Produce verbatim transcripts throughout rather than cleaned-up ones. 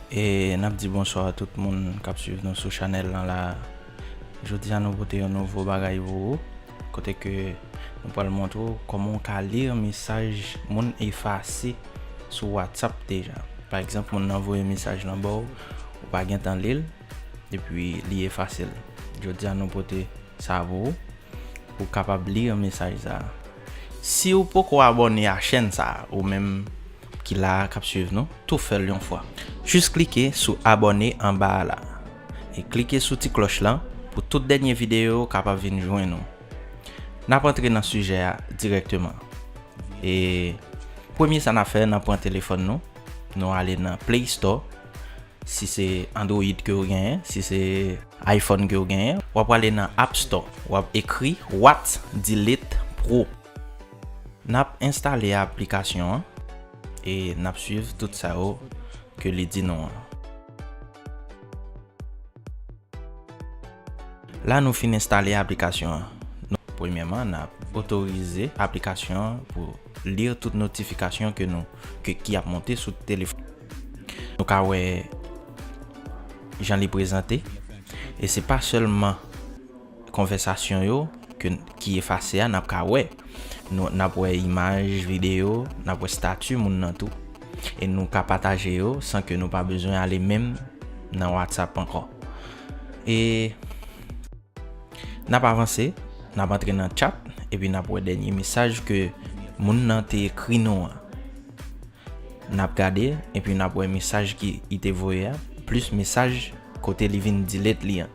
E n ap di bonswa a tout moun k ap swiv nou sou chanèl lan la. Jodi a nou pote yon nouvo bagay pou ou, kote ke nou pral montre w kòman w ka li mesaj moun efase sou WhatsApp deja. Pa egzanp, moun nan voye mesaj lan ba w, ou pa gentan li l, epi li efase l. Jodi a nou pote sa pou ou, pou w kapab li mesaj sa a. Si w poko abòne a chèn sa a, ou menm ki la a k ap swiv nou, tou fè l yon fwa. Jis klike sou abòne anba a la. E klike sou ti klòch lan pou tout dènye videyo yo kapab vin jwenn ou. N ap antre nan sijè a dirèkteman. E premye sa n ap fè, n ap pran telefòn nou. Nou ale nan Play Store. Si se Android ke w genyen, si se iPhone ke w genyen, w ap prale nan App Store. W ap ekri What Delete Pro. N ap enstale aplikasyon an e n ap swiv tout sa yo ke li di nou an. La nou fin enstale aplikasyon an. Nou, premyèman, n ap otorize aplikasyon an pou li tout notifikasyon ke nou, ke, ki ap monte sou telefòn. Nou ka wè jan li prezante. E se pa sèlman konvèsasyon yo ke, ki efase a n ap ka wè. Nou, n ap wè imaj, videyo, n ap wè stati moun nan tou. E nou ka pataje yo san ke nou pa bezwen ale menm nan WhatsApp ankò. E n ap avanse, n ap antre nan chat, epi n ap wè dènye mesaj ke moun nan te ekri nou an. N ap gade, epi n ap wè mesaj ki li te voye a, plis mesaj kote li vin delete li an.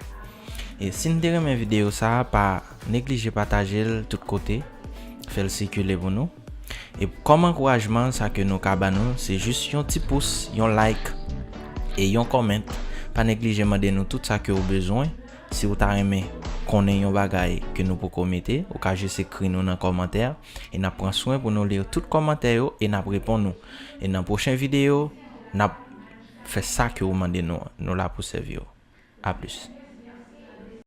E si n te renmen videyo sa a, pa neglije pataje l tout kote, fè l sikile pou nou. E kòm ankourajman, sa ke nou ka ba nou, se jis yon ti pous, yon like, e yon comment. Pa neglije mande nou tout sa ke w bezwen. Si w ta renmen konnen yon bagay ke nou poko mete, ou ka jis ekri nou nan kòmantè, e n ap pran swen pou nou li tout kòmantè yo e n ap reponn ou. E nan pwochen videyo, n ap fè sa ke w mande nou an. Nou la pou sèvi w. A plis.